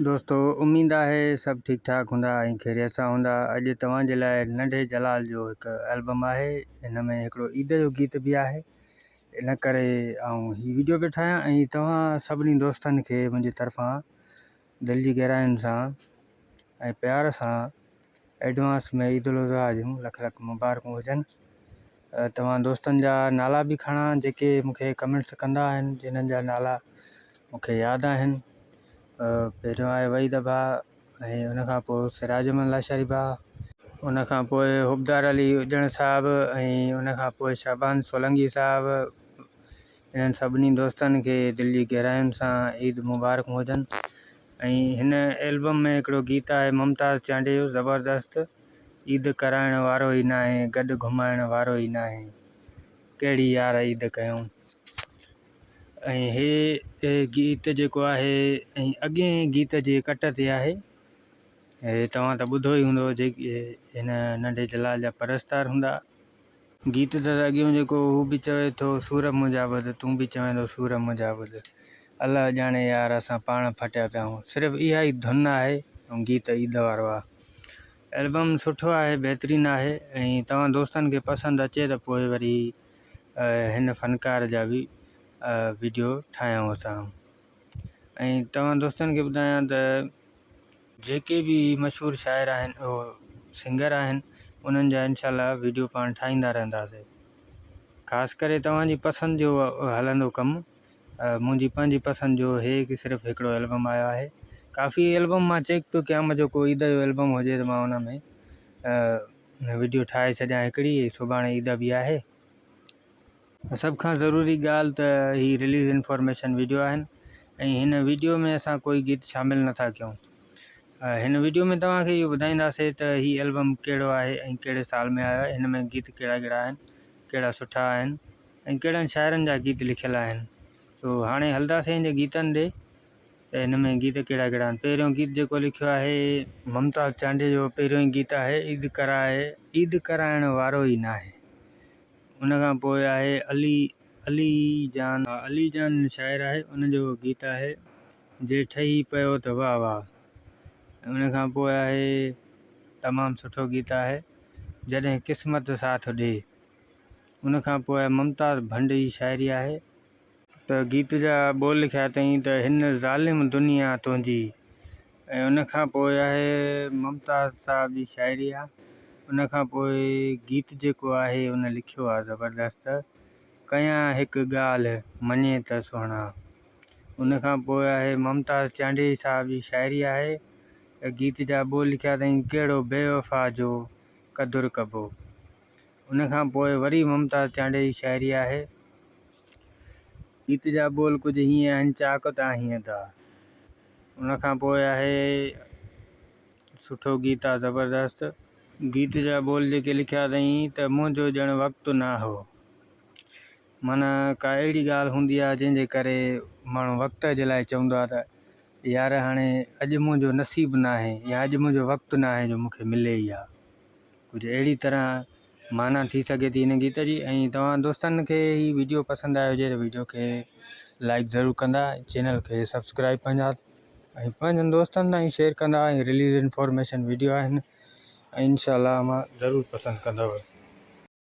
دوستو اميد آهي سڀ ٺيڪ ٺاڪ هوندا ۽ خيريت سان هوندا اڄ توهان جي لاء ننڍي جلال جو هڪ البم آهي ان ۾ هڪڙو عيد جو گيت به آهي ان ڪري آئون هي ويڊيو پيو ٺاهيان ۽ توهان سڀني دوستن کي منهنجي طرفان دل جي گهراين سان ۽ پيار سان ايڊوانس ۾ عيد الاضحيٰ جون لک لک مبارڪون هجن توهان دوستن جا نالا به کڻان جيڪي مون کي ڪمينٽس ڪندا آهن جنھن جا نالا مون کي ياد آهن پهريون آهي وحيد ڀاء ۽ ان کان پوء سراج احمد لاشاري ڀاء ان کان پوء حبدار علي اڄڻ صاحب ۽ ان کان پوء شعبان سولنگي صاحب انهن سڀني دوستن کي دل جي گهراين سان عيد مبارڪون هجن ۽ هن البم ۾ هڪڙو گيت آهي ممتاز چانڊيي جو زبردست عيد ڪرائڻ وارو ئي ناهي گڏ گهمائڻ وارو ئي ناهي ڪهڙي يار عيد ڪيون ۽ هي گيت جيڪو آهي ۽ اڳئين گيت جي ڪٽ تي آهي هي توهان ته ٻڌو ئي هوندو جيڪي هن ننڍي جلال جا پرستار هوندا. گيت ته اڳيون جيڪو هو به چوي ٿو سور منهنجا ٻڌ تون به چوين ٿو سور منهنجا ٻڌ الله ڄاڻي يار اسان پاڻ ڦٽيا پيا آهيون صرف اها ئي ڌن آهي ۽ گيت عيد وارو آهي البم سٺو آهي بهترين آهي ۽ توهان دوستن کي پسند اچي ته پوء وري هن فنڪار جا به ويڊيو ٺاهيون اسان ۽ توهان دوستن کي ٻڌايان ته جيڪي به مشهور شاعر آهن اهو سنگر آهن انهن جا انشاء الله ويڊيو پاڻ ٺاهيندا رهنداسي خاص ڪري توهان جي پسند جو هلندو ڪم منهنجي پنهنجي پسند جو هي صرف هڪڙو البم آيو آهي ڪافي البم مان چيڪ پيو ڪيان جو ڪو عيد جو البم هجي ته مان ان ۾ ويڊيو ٺاهي ڇڏيان هڪڙي سڀاڻي عيد به آهي. سڀ کان ضروري ڳالهه ته هي رليز انفارميشن ويڊيو آهن ۽ هن ويڊيو ۾ اسان ڪوئي گيت شامل نٿا ڪيون. هن ويڊيو ۾ توهان کي اهو ٻڌائينداسي ته هي البم ڪهڙو آهي ۽ ڪهڙي سال ۾ آيو آهي، هن ۾ گيت ڪهڙا ڪهڙا آهن، ڪهڙا سٺا آهن ۽ ڪهڙن شاعرن جا گيت لکيل آهن. سو هاڻي هلنداسين هن جي گيتن ڏي ته هن ۾ گيت ڪهڙا ڪهڙا آهن. پهريون گيت جيڪو لکيو آهي. ممتاز چانڊيي جو پهريون ئي گيت آهي عيد ڪرائي عيد ڪرائڻ وارو ئي ناهي. ان کان پوء آهي علي علي جان. علي جان شاعر آهي ان جو گيت آهي جي ٺهي پيو ته واه واه ان کان پوء آهي تمام سٺو گيت آهي جڏهن قسمت ساٿ ڏي ان کان پوء ممتاز ڀنڊ جي شاعري آهي. ته گيت جا ٻول لکيا اٿائين ته هن ظالم دنيا تنهنجي ۽ ان کان پوء آهي ممتاز صاحب جي شاعري آ ان کان پوء گيت جيڪو آهي ان لکيو آ زبردست ڪيان هڪ ڳالهه مڃين ته سهڻا ان کان پوء آهي ممتاز چانڊيي صاحب جي شاعري آهي گيت جا ٻول لکيا اٿائين ڪهڙو بيوفا جو قدر ڪبو ان کان پوء وري ممتاز چانڊيي جي شاعري آهي. گيت جا ٻول ڪجهه هيئن آهن چاڪ تان هيئن تا. ان کان پوء آهي سٺو گيت آ زبردست. گيت جا ٻول جيڪي لکيا اٿئين ته منهنجو ڄڻ وقت نه هو. معنيٰ ڪا اهڙي ڳالهه هوندي آ جنهن جي ڪري ماڻهو وقت جي لاء چوندو آ ته يار هاڻي اڄ منهنجو نصيب ناهي يا اڄ منهنجو وقت ناهي جو مون کي ملي اها. ڪجهه اهڙي طرح معنيٰ ٿي سگهي ٿي هن گيت جي ۽ توهان دوستن کي هي ويڊيو پسند آيو هجي ته ويڊيو کي لائڪ ضرور ڪندا چينل کي سبسڪرائب ڪندا ۽ پنهنجن دوستن تائين شيئر ڪندا ۽ رليز انفارميشن ويڊيو آهن ۽ انشاء الله مان ضرور پسند ڪندو.